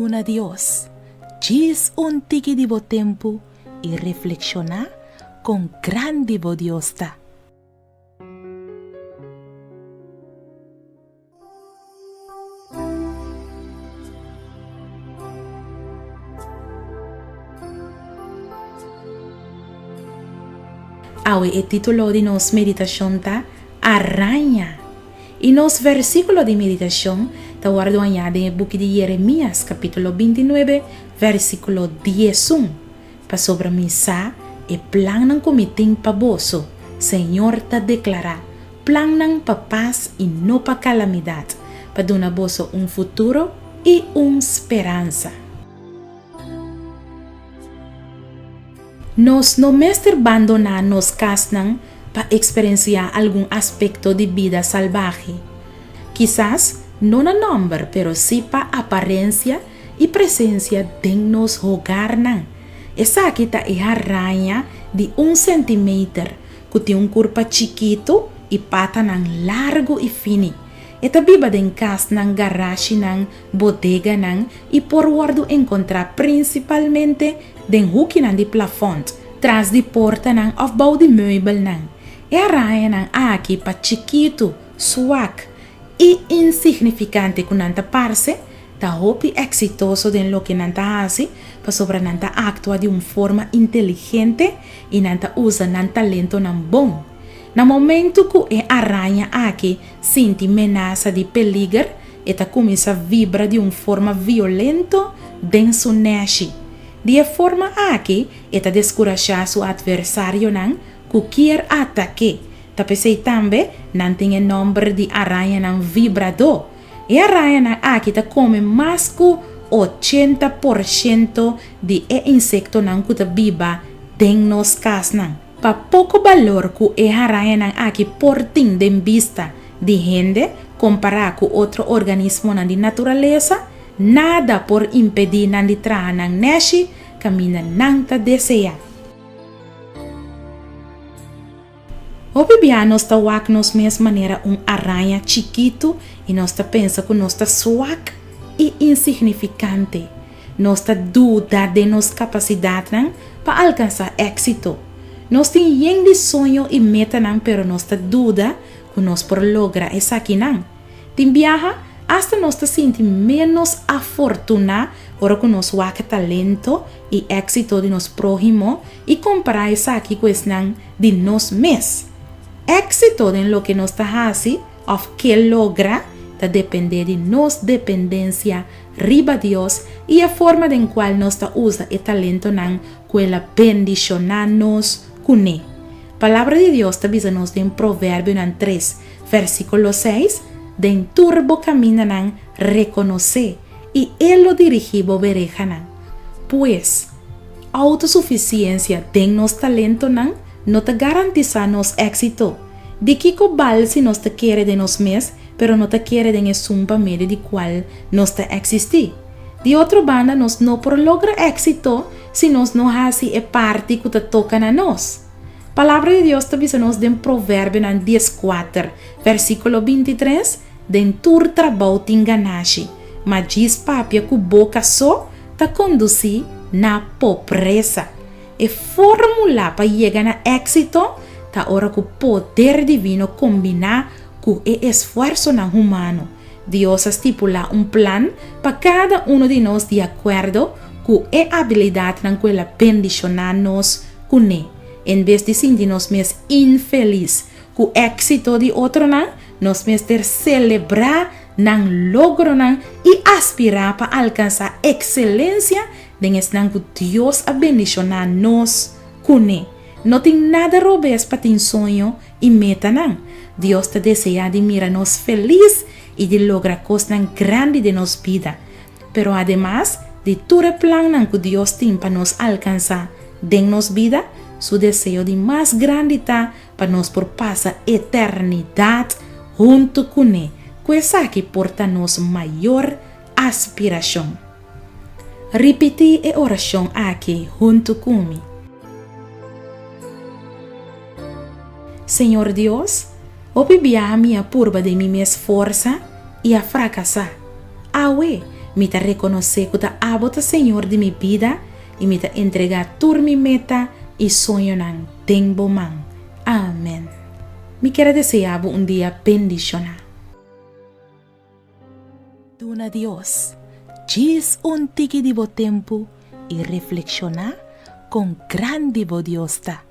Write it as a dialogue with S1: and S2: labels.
S1: Duna Dios djis un tiki di bo tempu i reflekshoná kon grandi bo Dios ta. Awe e título di nos meditashon ta Araña. I nos versíkulo di meditashon ta wòrdu hañá den e buki di Yeremías kapítulo bintinuebe versíkulo diesun, Pasobra mi sa e plannan ku mi tin pa boso, Señor ta deklará, plannan pa pas i no pa kalamidat, pa duna boso un futuro i un speransa. Nos no mester bandoná nos kasnan pa eksperensiá algun aspekto di bida salbahe. Kisas no na nòmber pero sí pa aparensia i presensia den nos hogarnan. Esaki ta e haraña di un sentimeter ku tin un kurpa chikitu i patanan largu i fini. E ta biba den kasnan, garashinan, bodeganan i por wòrdu enkontrá prinsipalmente den hukinan di plafònt, tras di portanan òf bou di meubelnan. E arañanan aki pa chikitu, swak i insignifikante ku nan ta parse, ta hopi eksitoso den loke nan ta hasi pasobra nan ta aktua di un forma inteligente i nan ta usa nan talentonan bon. Na momentu ku e araña aki sinti menasa di peliger, e ta kuminsá vibra di un forma violento den su nèshi. Di e forma aki e ta deskurashá su atversarionan ku kier atak'é. Ta p'esei tambe nan tin e nòmber di arañanan vibradó. E arañanan aki ta kome mas ku 80% di e insektonan ku ta biba den nos kasnan. Pa poko balor ku e harañanan aki por tin den bista di hende kompará ku otro organismonan di naturalesa, nada por impedí nan di traha nan nèshi kaminda nan ta deseá. Hopi bia nos ta wak nos mes manera un araña chikitu i nos ta pensa ku nos ta swak i insignifikante. Nos ta duda den nos kapasidatnan pa alkansá éksito. Nos tin yen di soño i metanan pero nos ta duda ku nos por logra esakinan. Tin biaha, asta nos ta sinti ménos afortuná ora ku nos wak talento i éksito di nos próhimo i kompará esaki ku esnan di nos mes. Éksito den loke nos ta hasi òf ke logra ta dependé di nos dependensia riba Dios i e forma den kual nos ta usa e talentonan ku el a bendishoná nos kuné. Palabra di Dios ta bisa nos den Proverbionan tres, versíkulo seis, Den tur bo kamindanan rekonosé, i e lo dirigí bo berehanan. Pues, outosufisiensia den nos talentonan no ta garantisá nos éksito. Di kiko bal si nos ta kere den nos mes pero no ta kere den esun pa medio di kual nos ta eksistí? Di otro banda nos no por logra éksito si nos no hasi e parti ku ta toka na nos. Palabra di Dios ta bisa nos den Proverbionan dieskuater, versíkulo bintitres, Den tur trabou tin ganashi, ma djis papia ku boka so ta kondusí na pobresa. E fórmula pa yega na éksito ta ora ku poder divino kombiná ku e esfuersonan humano. Dios a stipulá un plan pa kada uno di nos di akuerdo ku e abilidatnan ku el a bendishoná nos kuné. En bes di sinti nos mes infelis ku éksito di otronan, nos mester selebrá nan logronan i aspirá pa alkansá ekselensia den esnan ku Dios a bendishoná nos kuné. No tin nada robes pa tin soño i metanan. Dios ta deseá di mira nos felis i di logra kosnan grandi den nos bida. Pero ademas di tur e plannan ku Dios tin pa nos alkansá den nos bida, su deseo di mas grandi ta pa nos por pasa eternidat huntu kuné, ku esaki por ta nos mayor aspirashon. Ripití e orashon aki huntu ku mi. Señor Dios, hopi biaha mi a purba den mi mes forsa i a frakasá. Awe, Mi ta rekonosé ku ta abo ta Señor di mi bida i mi ta entregá tur mi meta i soñonan den bo man. Amen. Mi kier a deseá bo un dia bendishoná. Duna Dios djis un tiki di bo tempu i reflekshoná kon grandi bo Dios ta.